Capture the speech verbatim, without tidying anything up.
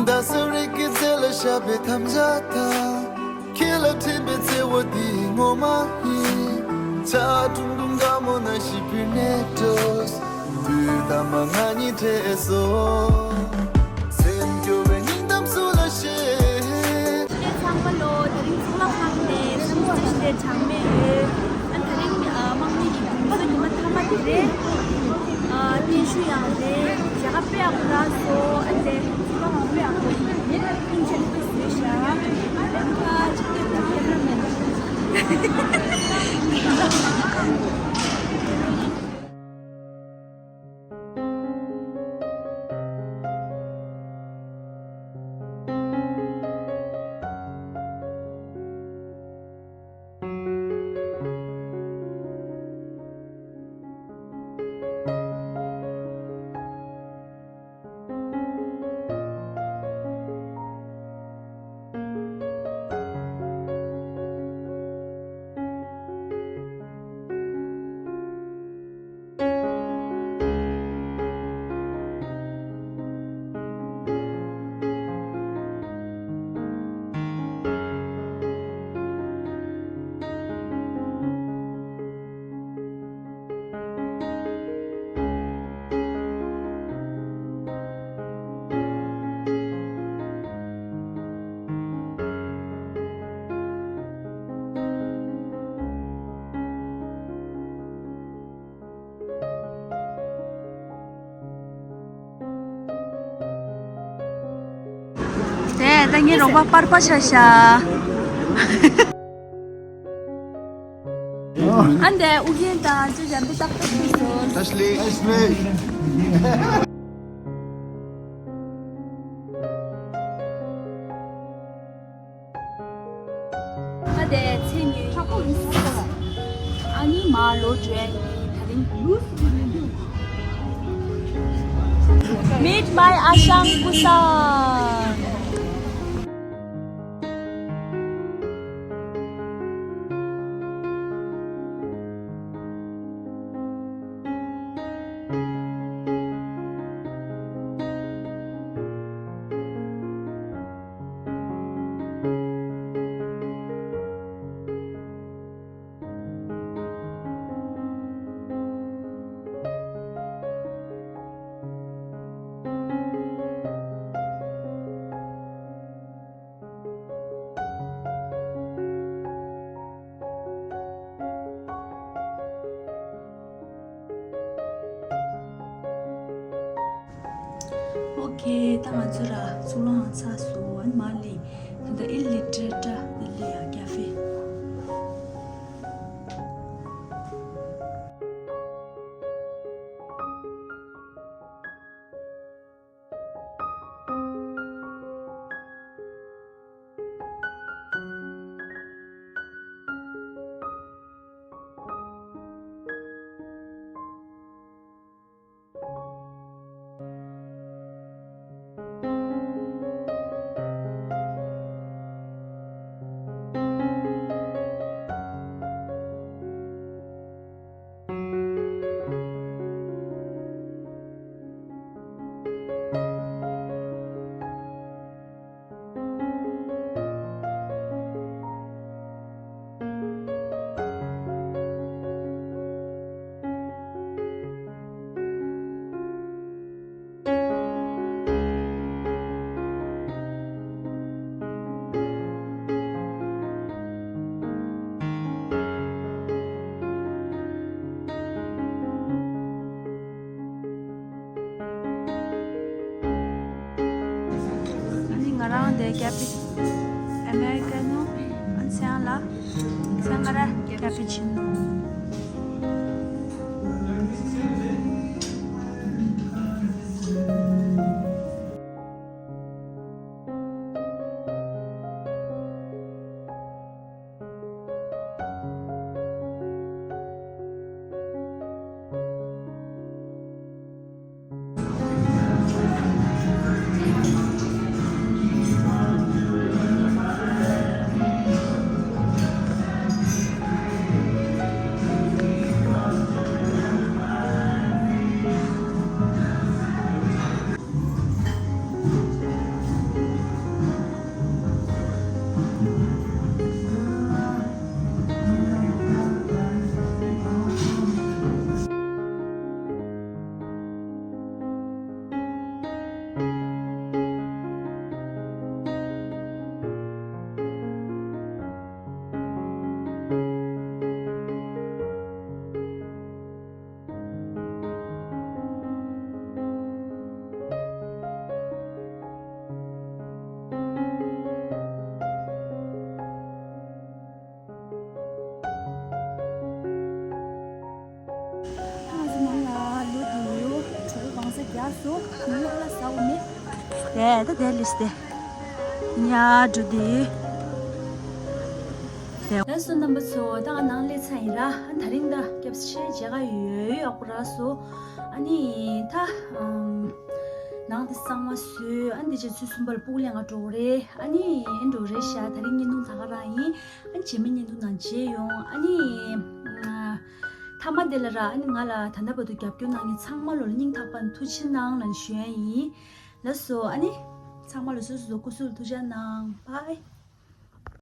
རྡ་ས་རི་གི་རྩེ་ལ་བཞག་པའི་དམ་བཅའ་དང་། ཁྱེད་ལ་འཕྲིན་པའི་བརྩེ་བ་འདི་ངོ་མ་ཡིན། ཆ་ཁྲུང་ཁྲུང་དགའ་མོ་ན་ཞིག་བུད་ནས་འགྲོ། དུས་ད་མ་ང་གཉིས་འཕྲད་སོ། སེམས་སྐྱོ་བའི་སྙིང་གཏམ་སུ་ལ་བཤད། ཚང་མ་ལོ། དེ་རིང་གཙུག་ལག་ཁང་ནས་གསུང་བཤད་དེ་གྲངས་མེད་ཡོད། ཨ་དེ་རིང་ཨ་དམངས་གཉིས་ཀྱི་དགུན་གསོ་ཉི་མ་མཐའ་མ་དེ་རེད། ཨ་བརྟན་བཞུགས་ཡང་རེད། ཞྭ་ཁ་དཔེ་ཡག་པོ་རག་སོང་། ཨ་ལས་གཙུག་ལག་ཁང་དཔེ་ཡག་པོ་རེད། ཁྱེད་ཚོས་བཟོས་ཤག་ཨ་ཁ་ཆེ་དེ་ཁ་ཁྱེད་རང་མེད། དེ་ད་ངའི་རོགས་པ་པར་པ་ཤ་ཤ། ཨ་འདས་ཨུ་རྒྱན་དང་ཅི་གཞན་པའི་ཏག་ཏག་ཕུལ་སོང་། ཨེ་ཤ་ལི། ཨེ་ཤ་ལི། ད་དེ་ཚེ་ཉོན་ཡིན། ཨ་ནི་མ་ལོ་དྲན་ཡིན་ད་རིང་། Meet my Ashang Kusang. ཨོ་ཁེ། ད་ང་ཚོ་ར་གཙུག་ལག་ཁང་ཚར་སོང་། ཨ་ནི་མ་ལི་ད་ལྟ་ཨི་ལི་ཏྲེ་ཏྲ་ཨི་ལི་ཡ་ཀ་ཧྥེ། ཨ་ནི་ང་རང་དེ་ཀེ་པི་ཨ་མེ་རི་ཀ་ནོ། ཨ་ནི་སང་ལ་སང་ང་ར་ཀེ་པི་ཆི་ནོ། ཨེ་ད་དེ་ལིས་ཏེ་ཉ་འགྲོ་དེ། ལགས་སོ་རྣམ་པ་ཚོ། ད་ང་ནང་སླེབས་ཚར་ཡིན་ར། ཨ་ད་རིང་ད་སྐྱབས་ཆེ་མཇལ་ཁ་ཡོད་ཡོད་ཡོད་པ་ར་སོ། ཨ་ནི་ད་ཨམ་ནང་དེ་གཙང་མ་བཟོས། ཨ་ནི་དེ་རྗེས་ཚུལ་གསུམ་པ་ལ་སྤུ་གུ་ལེན་ག་འགྲོ་གི་རེད། ཨ་ནི་ཨེ་འགྲོ་རེད་ཤག་ད་རིང་བརྙན་ཐུང་ད་ག་རང་ཡིན། ཨ་ནི་རྗེས་མའི་བརྙན་ཐུང་ནང་མཇལ་ཡོང་། ཨ་ནི་ཨ་མཐའ་མ་དེ་ལ་ར། ཨ་ནི་ང་ལ་ད་ལྟ་བར་དུ་རྒྱབ་སྐྱོར་གནང་མཁན་ཚང་མ་ལོ་ལ་སྙིང་ཐག་པ་ནས་ཐུགས་རྗེ་གནང་ལབ་ཞུ་ཡ་ཡིན། ལགས་སོ། ཨ་ནི་ཚང་མ་ལ་སོ་སོ་སོ་སྐུ་གཟུགས་ལ་ཐུགས་རྗེ་གནང་། བྷའི།